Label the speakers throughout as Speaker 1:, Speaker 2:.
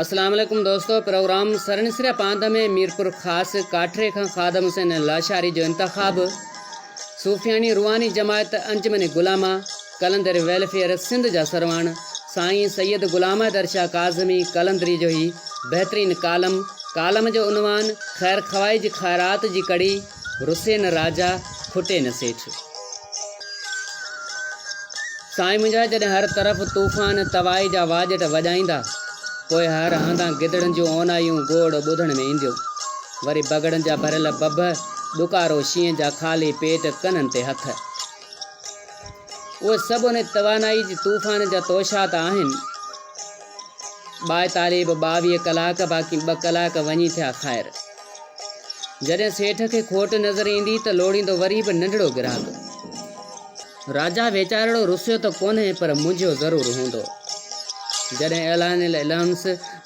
Speaker 1: اسلام عليڪم دوستو پروگرام سرنسريا پاند ۾ ميرپور خاص ڪاٺري کان خادم حسين لاشاري جو انتخاب صوفياڻي روحاني جماعت انجمن غلاما قلندر ويلفيئر سنڌ جا سرواڻ سائين سيد غلام حيدر شاهه ڪاظمي قلندري جو هي بهترين ڪالم ڪالم جو عنوان خير خوائي جي خيرات جي ڪڙي رسي نه راجا، کٽي نه سيٺ. سائين منهنجا جڏهن هر طرف طوفان توائي جا واڄٽ وڄائيندا، پوء هر هنڌان گدڙن جون اونايون گوڙ ٻڌڻ ۾ اينديون. وري بگهڙن جا ڀريل ڀڀ، ڏڪارو شينهن جا خالي پيٽ ڪنن تي هٿ. اهي سڀ ان توانائي جي طوفان جا توشا ته آهن. ٻائيتاليهه به 22 ڪلاڪ باقي ٻه ڪلاڪ وڃي ٿيا خير. جڏهن سيٺ کي کوٽ نظر ايندي ته لوڙيندو وري به ننڍڙو گراهڪ. راجا ويچارڙو رسيو ته ڪونهي پر منجهيو ضرور هوندو. جڏهن اعلان الائونس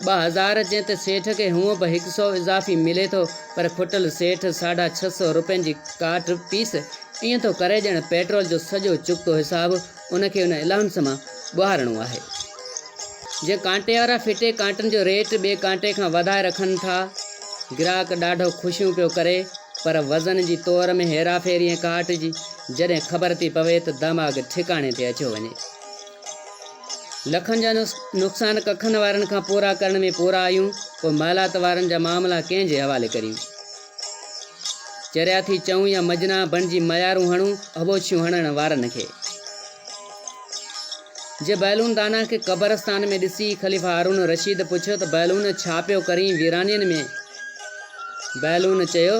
Speaker 1: 2000 چين ته سيٺ کي هونء به هڪ سئو اضافي ملي ٿو پر کٽل سيٺ ساڍا ڇهه سئو روپين جي ڪاٺ پيس ائين ٿو ڪري ڄڻ پيٽرول جو سڄو چڪتو حساب ان کي ان الائونس مان ٻهارڻو آهي. جيئن ڪانٽي وارا ڦٽي ڪانٽن جو ريٽ ٻئي ڪانٽي کان وڌائي رکن ٿا. گراهڪ ڏاڍو خوشيون پيو ڪري پر وزن جي تور ۾ هيراڦيري ۽ ڪاٽ جي جڏهن خبر ٿي پوي ته دماغ ٺڪاڻي تي اچيو وڃي. لکن جا نقصان ڪکن وارن کان پورا ڪرڻ ۾ پورا آهيون پوء محلات وارن جا معاملا ڪنهن جي حوالي ڪريون. چريا ٿي چئون يا مجنا بڻجي ميارون هڻون هٻوڇيون هڻڻ وارن کي. جي بهلون دانا کي قبرستان ۾ ڏسي خليفه هارون الرشيد پڇيو ته بهلون ڇا پيو ڪرين ويرانين ۾؟ بهلون چيو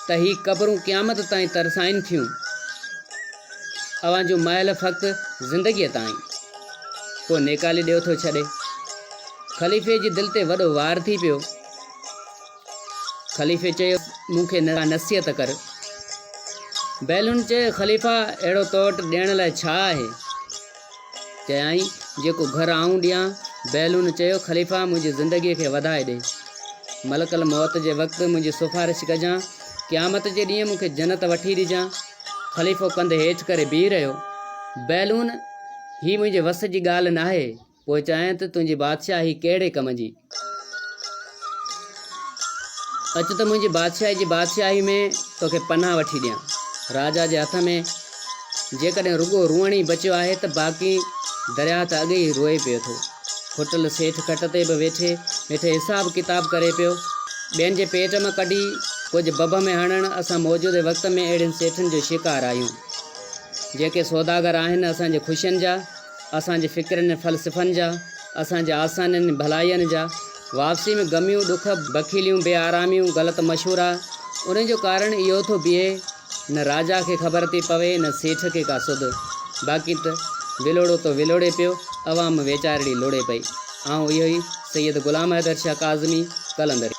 Speaker 1: ته هي قبرون قيامت تائين ترسائين ٿيون. اوهان جون مهل فقط زندگيء تائين. پوء نيڪالي ڏيو ٿو ڇڏي. خليفي جي دل تي وڏو وار ٿي پيو. خليفي چيو، مون کي ڪا نصيحت ڪر. بهلول چيو، خليفا، اهڙو تو وٽ ڏيڻ لاء ڇا آهي؟ چيائين، جيڪو گهر آئون ڏيان. بهلول چيو، خليفا، منهنجي زندگيء کي وڌائي ڏي. ملڪ الموت جي وقت منهنجي سفارش ڪجان. قيامت جي ڏينهن مون کي جنت وٺي ڏجان. خليفو ڪنڌ هيٺ ڪري بيهي رهيو. بهلول، هي منهنجي وس جي ڳالهه ناهي. پوء چيائين ته تنهنجي بادشاهي ڪهڙي ڪم جي؟ اچ ته منهنجي بادشاهي جي بادشاهي ۾ توکي پناهه وٺي ڏيان. راجا جي هٿ ۾ جيڪڏهن رڳو روئڻ ئي بچيو آهي ته باقي درياهه ته اڳي ئي روئي پيو ٿو. کٽل سيٺ کٽ تي به ويٺي ويٺي حساب ڪتاب ڪري پيو. ٻين جي پيٽ مان ڪڍي ڪجهه ڀڀ ۾ هڻڻ اسان موجوده وقت ۾ اهڙين سيٺن جو شڪار آهيون. جيڪي سوداگر آهن اسان جي خوشين جا. اسان جي فڪرن ۽ فلسفن جا، اسان جي آسانين ۽ ڀلائين جا، واپسي ۾ غميون، ڏک، بخيليون، بي آراميون، غلط مشورا، انهن جو ڪارڻ اهو ٿو بيهي، نه راجا کي خبر ٿي پوي، نه سيٺ کي ڪا سڌ. باقي ته ولوڙو ته ولوڙي پيو، عوام ويچارڙي لوڙي پئي. آئون اهو ئي سيد غلام حيدر شاهه ڪاظمي، قلندري.